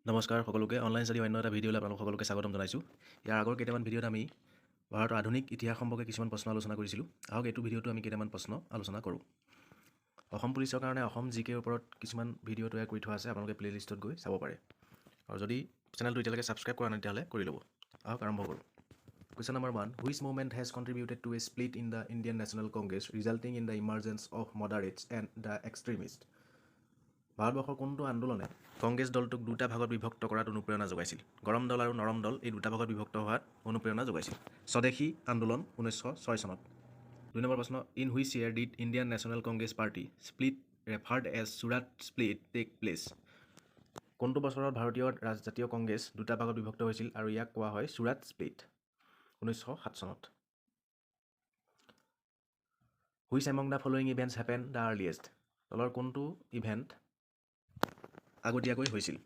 নমস্কাৰ সকলোকে, online study অন্য এটা ভিডিঅ'লৈ আপোনালোক সকলোকে স্বাগতম জনাইছোঁ। ইয়াৰ আগৰ কেইটামান ভিডিঅ'ত আমি ভাৰতৰ আধুনিক ইতিহাস সম্পৰ্কে কিছুমান প্ৰশ্ন আলোচনা কৰিছিলোঁ। আহক, এইটো ভিডিঅ'টো আমি কেইটামান প্ৰশ্ন আলোচনা কৰোঁ। অসম পুলিচৰ কাৰণে অসম জি কেৰ ওপৰত কিছুমান ভিডিঅ' তৈয়াৰ কৰি থোৱা আছে, আপোনালোকে প্লে'লিষ্টত গৈ চাব পাৰে। আৰু যদি চেনেলটো এতিয়ালৈকে ছাবস্ক্ৰাইব কৰা নাই, তেতিয়াহ'লে কৰি ল'ব। আহক, আৰম্ভ কৰোঁ। Question number 1: Which movement has contributed to a split in the Indian National Congress, resulting in the emergence of moderates and the extremist? ভাৰতবৰ্ষৰ কোনটো আন্দোলনে কংগ্ৰেছ দলটোক দুটা ভাগত বিভক্ত কৰাত অনুপ্ৰেৰণা যোগাইছিল? গৰম দল আৰু নৰম দল, এই দুটা ভাগত বিভক্ত হোৱাত অনুপ্ৰেৰণা যোগাইছিল স্বদেশী আন্দোলন, 1906 চনত। 2 নম্বৰ প্ৰশ্ন: In which year did Indian National Congress party split, referred as Surat split, take place? কোনটো বছৰত ভাৰতীয় জাতীয় কংগ্ৰেছ দুটা ভাগত বিভক্ত হৈছিল আৰু ইয়াক কোৱা হয় চুৰাট স্প্লিট? 1907 চনত। Which among the following events happen the earliest? তলৰ কোনটো ইভেণ্ট আগতীয়াকৈ হৈছিল?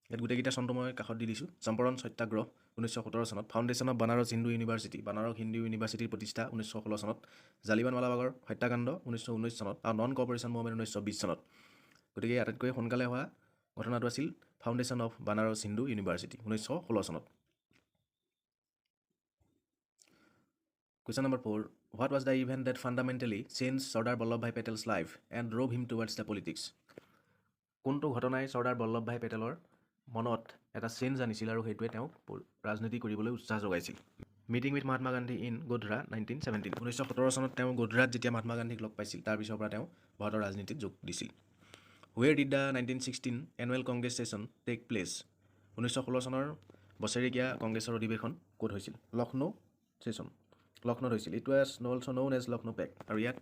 ইয়াত গোটেইকেইটা চনটো মই কাষত দি দিছোঁ। চম্পাৰণ সত্যাগ্ৰহ, 1917 চনত। Foundation of Banaras Hindu University, Banaras Hindu ইউনিভাৰ্চিটিৰ প্ৰতিষ্ঠা, 1916 চনত। জালিৱানৱালাবাগৰ হত্যাকাণ্ড, 1919 চনত আৰু নন কপাৰেশ্যন মুভমেণ্ট, 1920 চনত। গতিকে আটাইতকৈ সোনকালে হোৱা ঘটনাটো আছিল foundation of Banaras Hindu University, 1916 চনত। Question number 4: What was the event that fundamentally change Sardar Vallabhbhai Patel's life and drove him towards the politics? কোনটো ঘটনাই চৰ্দাৰ বল্লভ ভাই পেটেলৰ মনত এটা চেঞ্জ আনিছিল আৰু সেইটোৱে তেওঁক ৰাজনীতি কৰিবলৈ উৎসাহ যোগাইছিল? Meeting with Mahatma Gandhi in Godhra, 1917। 1917 চনত তেওঁ গোধ্ৰাত যেতিয়া মহাত্মা গান্ধীক লগ পাইছিল, তাৰ পিছৰ পৰা তেওঁ ভাৰতৰ ৰাজনীতিত যোগ দিছিল। Where did the 1916 annual Congress session take place? 1916 চনৰ বছেৰেকীয়া কংগ্ৰেছৰ অধিৱেশন ক'ত হৈছিল? লক্ষ্ণৌ ছেশ্যন লক্ষ্ণৌত হৈছিল। It was also known as Lucknow Pact, আৰু ইয়াত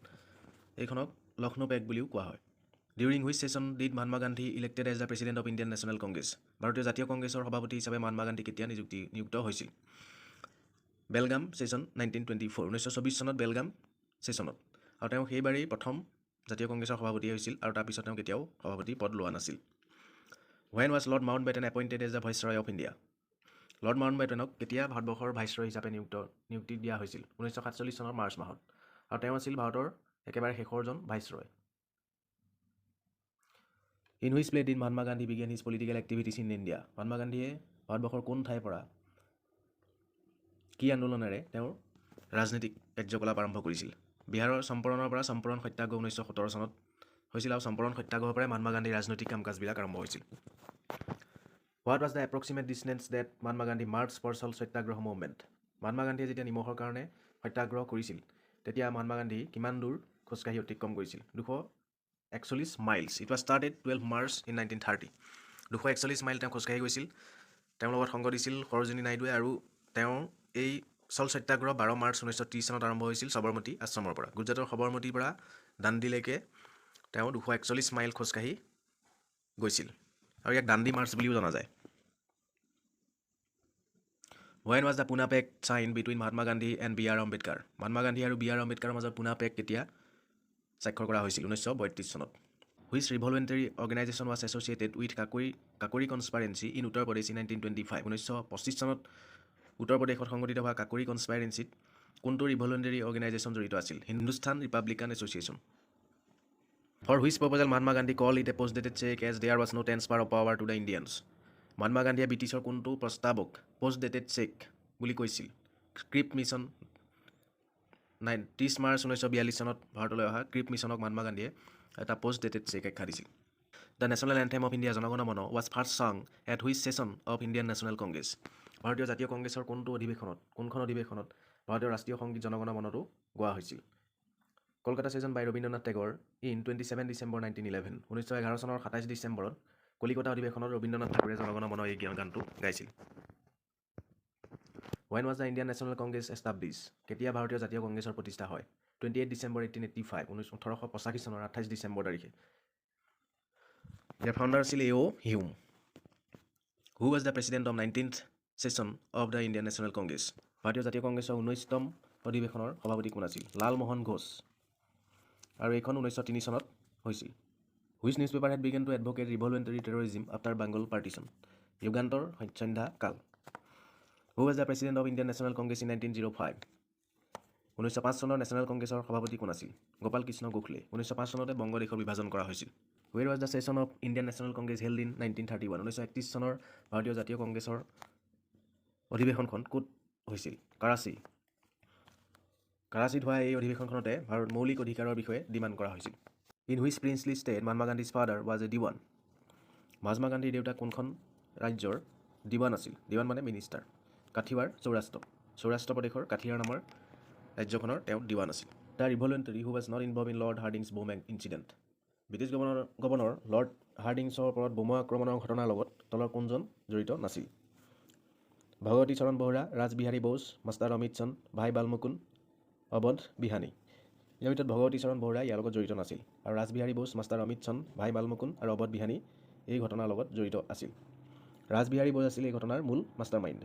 এইখনক লক্ষ্ণৌ পেক্ট বুলিও কোৱা হয়। During which session did Mahatma Gandhi elected as the president of Indian National Congress? ভাৰতীয় জাতীয় কংগ্ৰেছৰ সভাপতি হিচাপে মহাত্মা গান্ধী কেতিয়া নিযুক্ত হৈছিল? Belgaum session, 1924, 1924 চনত বেলগাম ছেশ্যনত। আৰু তেওঁ সেইবাৰেই প্ৰথম জাতীয় কংগ্ৰেছৰ সভাপতি হৈছিল আৰু তাৰপিছত তেওঁ কেতিয়াও সভাপতি পদ লোৱা নাছিল। When was Lord Mountbatten appointed as the Viceroy of India? Lord mount বেটেনক কেতিয়া ভাৰতবৰ্ষৰ ভাইচৰয় হিচাপে নিযুক্তি দিয়া হৈছিল? 1947 চনৰ মাৰ্চ মাহত। আৰু তেওঁ আছিল ভাৰতৰ একেবাৰে শেষৰজন viceroy. In which place did Mahatma Gandhi began his political activities in India? Mahatma গান্ধীয়ে ভাৰতবৰ্ষৰ কোন ঠাইৰ পৰা কি আন্দোলনেৰে তেওঁৰ ৰাজনৈতিক কাৰ্যকলাপ আৰম্ভ কৰিছিল? বিহাৰৰ চম্পাৰণৰ পৰা। চম্পাৰণ সত্যাগ্ৰহ 1917 চনত হৈছিল আৰু চম্পাৰণ সত্যাগ্ৰহৰ পৰাই মহাত্মা গান্ধীৰ ৰাজনৈতিক কাম কাজবিলাক আৰম্ভ হৈছিল। What was the approximate distance that Mahatma Gandhi march for Salt Satyagraha movement? Mahatma গান্ধীয়ে যেতিয়া নিমখৰ কাৰণে সত্যাগ্ৰহ কৰিছিল, তেতিয়া মহাত্মা গান্ধী কিমান দূৰ খোজকাঢ়ি অতিক্ৰম কৰিছিল? 241 miles. It was started 12 March in 1930. 241 mile তেওঁ খোজকাঢ়ি গৈছিল। তেওঁৰ লগত সংগ দিছিল সৰোজিনী নাইডুৱে আৰু তেওঁৰ এই চল্ট সত্যাগ্ৰহ 12 মাৰ্চ 1930 চনত আৰম্ভ হৈছিল সবৰমতী আশ্ৰমৰ পৰা। গুজৰাটৰ সবৰমতীৰ পৰা দাণ্ডিলৈকে তেওঁ 241 মাইল খোজকাঢ়ি গৈছিল আৰু ইয়াক দাণ্ডি মাৰ্চ বুলিও জনা যায়। When was the Poona Pact sign between Mahatma Gandhi and B R Ambedkar? Mahatma Gandhi আৰু বি আৰ আম্বেদকাৰৰ মাজত পুনা পেক্ট কেতিয়া স্বাক্ষৰ কৰা হৈছিল? 1932 চনত। Which revolutionary organisation was associated with Kakori conspiracy in Uttar Pradesh in 1925? 1925 চনত উত্তৰ প্ৰদেশত সংঘটিত হোৱা কাকৰি কনস্পাইৰেঞ্চিত কোনটো ৰিভলিউচনেৰী অৰ্গেনাইজেশ্যন জড়িত আছিল? Hindustan Republican Association. For which proposal Mahatma Gandhi call it a post dated cheque, as there was no transfer of power to the Indians? Mahatma গান্ধীয়ে ব্ৰিটিছৰ কোনটো প্ৰস্তাৱক পষ্ট ডেটেড চেক বুলি কৈছিল? ক্ৰিপ মিছন। 30 মাৰ্চ 1942 চনত ভাৰতলৈ অহা ক্ৰিপ মিছনক মহাত্মা গান্ধীয়ে এটা পষ্ট ডেটেড চেক আখ্যা দিছিল। The national anthem of India, Jana Gana Mana, was first sung at which session of Indian National Congress? ভাৰতীয় জাতীয় কংগ্ৰেছৰ কোনটো অধিৱেশনত, কোনখন অধিৱেশনত ভাৰতীয় ৰাষ্ট্ৰীয় সংগীত জনগণ মনটো গোৱা হৈছিল? Kolkata session by Rabindranath Tagore in 27 December 1911. 1911 চনৰ 27 ডিচেম্বৰত কলিকতা অধিৱেশনত ৰবীন্দ্ৰনাথ ঠাকুৰে জনগণ মন এই গানটো গাইছিল। When was the Indian National Congress establish? কেতিয়া ভাৰতীয় জাতীয় কংগ্ৰেছৰ প্ৰতিষ্ঠা হয়? 28 December 1885, 1885 চনৰ 28 ডিচেম্বৰ তাৰিখে। ইয়াৰ ফাউণ্ডাৰ আছিল এ অ' Hume. Who was the president of 19th session of the Indian National Congress? ভাৰতীয় জাতীয় কংগ্ৰেছৰ 19তম অধিৱেশনৰ সভাপতি কোন আছিল? লালমোহন ঘোষ। আৰু এইখন 1903 চনত হৈছিল। Which newspaper had began to advocate revolutionary terrorism after Bengal partition? Jugantor, Sandhya Kal. Who was the president of Indian National Congress in 1905? 1905 চনৰ নেশ্যনেল কংগ্ৰেছৰ সভাপতি কোন আছিল? গোপাল কৃষ্ণ গোখলে। 1905 চনতে বংগদেশৰ বিভাজন কৰা হৈছিল। Where was the session of Indian National Congress held in 1931? 1931 চনৰ ভাৰতীয় জাতীয় কংগ্ৰেছৰ অধিৱেশনখন ক'ত হৈছিল? কৰাচী। কৰাচীত হোৱা এই অধিৱেশনখনতে ভাৰত মৌলিক অধিকাৰৰ বিষয়ে ডিমাণ্ড কৰা হৈছিল। In which princely state Mahatma Gandhi's father was a Diwan? Mahatma গান্ধীৰ দেউতাক কোনখন ৰাজ্যৰ দিৱান আছিল? দিৱান মানে মিনিষ্টাৰ। কাঠিৱাৰ, সৌৰাষ্ট্ৰ। সৌৰাষ্ট্ৰ প্ৰদেশৰ কাঠিয়াৰ নামৰ ৰাজ্যখনৰ তেওঁ দিৱান আছিল। The revolutionary who was not involved in Lord Hardinge's bomb incident. British governor lord হাৰ্ডিংছৰ ওপৰত বোমা আক্ৰমণৰ ঘটনাৰ লগত তলৰ কোনজন জড়িত নাছিল? ভগৱতী চৰণ বহৰা, ৰাসবিহাৰী বোস, মাষ্টাৰ অমিত চন্দ, ভাই বালমুকুন্দ, অৱধ বিহানী। ইয়াৰ ভিতৰত ভগৱতী চৰণ বহৰা ইয়াৰ লগত জড়িত নাছিল আৰু ৰাসবিহাৰী বোস, মাষ্টাৰ অমিত চন্দ, ভাই বালমুকুন্দ আৰু অৱধ বিহানী এই ঘটনাৰ লগত জড়িত আছিল। ৰাসবিহাৰী বোস আছিল এই ঘটনাৰ মূল মাষ্টাৰ মাইণ্ড।